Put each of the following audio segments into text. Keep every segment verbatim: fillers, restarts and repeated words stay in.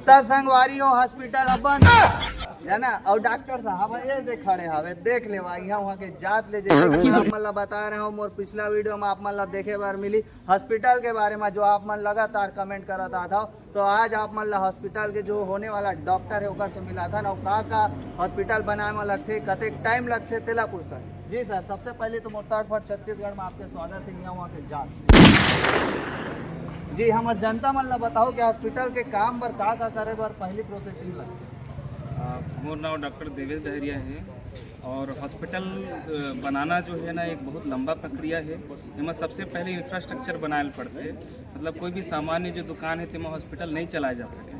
त संगवारी हो, हॉस्पिटल अब बंद है ना। और डॉक्टर साहब ये दे खड़े हवे, देख लेवा, यहाँ वहाँ के जात ले, जैसे कि आप मन ला बता रहे हो, मोर पिछला वीडियो में आप मन ला देखे बर मिली हॉस्पिटल के बारे में, जो आप मन लगातार कमेंट करत आत हव। तो आज आप मन ला हॉस्पिटल के जो होने वाला डॉक्टर है, ओकर से मिलाथन, और का का हॉस्पिटल बनाए में लगथे, कतेक टाइम लगथे, तेला पूछथन। जी सर, सबसे पहले तो मोर तड़फट छत्तीसगढ़ में आपके स्वागत है, यहाँ वहाँ के जात। जी, हमर जनता मन ला बताओ कि हॉस्पिटल के काम बर का का करे बर पहली प्रोसेसिंग लगथे? अ, मोर नाम डॉक्टर देवेश डहरिया है और हॉस्पिटल अ, बनाना जो है ना, एक बहुत लंबा प्रक्रिया है। एमा सबसे पहले इंफ्रास्ट्रक्चर बनाए ल पड़थे, मतलब कोई भी सामान्य जो दुकान है तेमा हॉस्पिटल नहीं चलाए जा सके।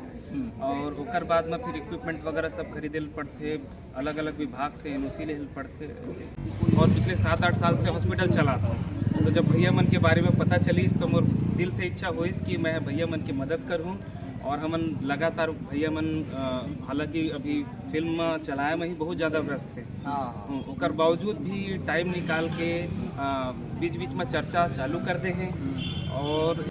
और ओकर बाद में फिर इक्विपमेंट वगैरह सब खरीदे ल पड़थे, अलग अलग विभाग से एनओसी ले ल पड़थे ऐसे। और पिछले सात आठ साल से हॉस्पिटल चला था, तो जब भैया मन के बारे में पता चलिस तो मोर दिल से इच्छा होइस कि मैं भैया मन की मदद करूं। और हमन लगातार भैया मन अ, हालांकि अभी फिल्म चलाए में ही बहुत ज़्यादा व्यस्त है। हाँ। हम्म, ओकर बावजूद भी टाइम निकाल के अ, बीच बीच में चर्चा चालू कर दे हैं। और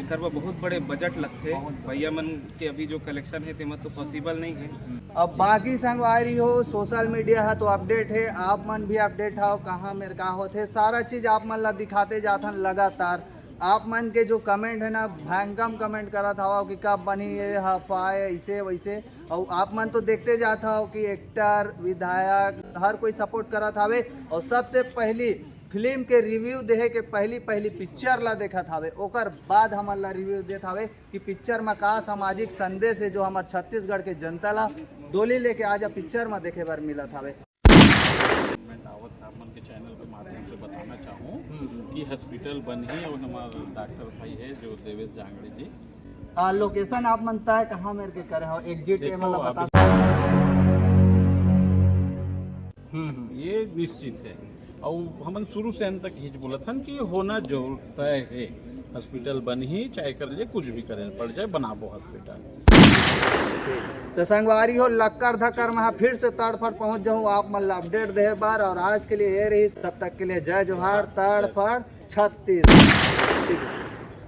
एकर बर बहुत बड़े बजट लगथे। भैया मन के अभी जो कलेक्शन है तेमा तो पॉसिबल नहीं है। अब बाकी संगवारी हो, सोशल मीडिया है तो अपडेट है, आप मन भी अपडेट हो, कहाँ मेर का होथे, सारा चीज आप मन ला दिखाते जाथन लगातार। आप मन के जो कमेंट है ना, भयंकम कमेंट करत हवा कि कब बनी ये हफाए, ऐसे वैसे। और आप मन तो देखते जात हो कि एक्टर, विधायक, हर कोई सपोर्ट करत हवे। और सबसे पहली फिल्म के रिव्यू देहे के पहली पहली पिक्चर ला देखत हवे, ओकर बाद हमन ला रिव्यू देत हवे कि पिक्चर में का सामाजिक संदेश है, जो हमर छत्तीसगढ़ के जनता ला डोली लेके आज पिक्चर में देखे बर मिलत हवे। मैं दावत आप मन के चैनल के माध्यम से बताना चाहूँ कि हॉस्पिटल बन ही और हमारे डॉक्टर भाई है जो देवेश जांगड़े जी। आ, लोकेशन आप मन तय कहाँ मेर के करे हो, एग्जिट के देखो, मतलब आप बता। हम्म हम्म। ये निश्चित है। और हमन शुरू से अंत तक यही बोलत हन कि होना जरूर तय है, हॉस्पिटल बन ही चाहे कर ले, कुछ भी करे पड़ जाए, बनाबो हॉस्पिटल। तो संगवारी हो, लक्कड़ धक्कड़ में फिर से तड़फड़ पहुंच जाऊं आप मन ला अपडेट देहे बार। और आज के लिए ये रही, तब तक के लिए जय जोहार, तड़फड़ छत्तीस। ठीक है।